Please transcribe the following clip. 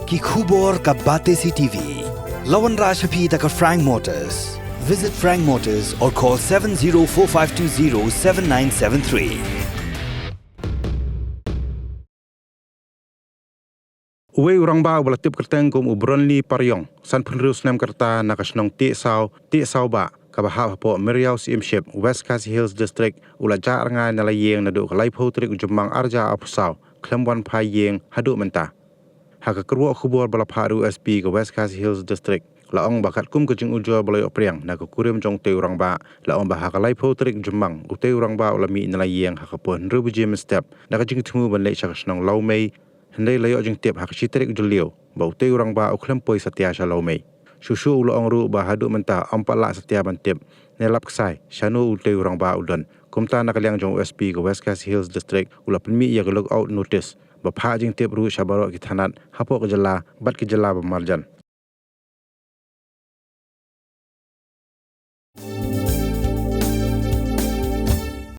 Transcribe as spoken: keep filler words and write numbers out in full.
Ki khubor ka Batesi TV. La wanrah sha phi da ka Frank Motors. Visit Frank Motors or call seven zero four five two zero seven nine seven three. Uwei u rangbah uba la tip kyrteng kum u Bronly Pariong, sanphew hynriew snem ka rta, na ka shnong Tiehsaw, Tiehsaw Bah, kaba hap hapoh Meriaw Syiemship, West Khasi Hills District, u la jah rngai na la ïing naduh ka laiphew tarik u Jymmang arhajar arphew saw, khlem wan phai ïing haduh mynta. Ha ka kyrwoh khubor ba la phah da u S P ka West Khasi Hills District, la ong ba katkum ka jingujor ba la ïoh pdiang na ka kurim jong utei u rangbah, la ong ba ha ka laiphew tarik Jymmang, utei u rangbah u la mih na la ïing ha ka por hynriew baje mynstep, na ka jingthmu ban leit sha ka shnong Lawmei, hynrei la ïoh jingtip ha ka shi tarik Jylliew ba utei u rangbah u khlem poi satia sha Lawmei. Shuh shuh u la ong ruh ba haduh mynta ym pat lah satia ban tip ne lap ksai shano utei u rangbah u don. Kumta, na ka liang jong u S P ka West Khasi Hills District, u la pynmih ïa ka lookout notice, ba phah jingtip ruh sha baroh ki thanat hapoh ka jylla bad ki jylla ba marjan.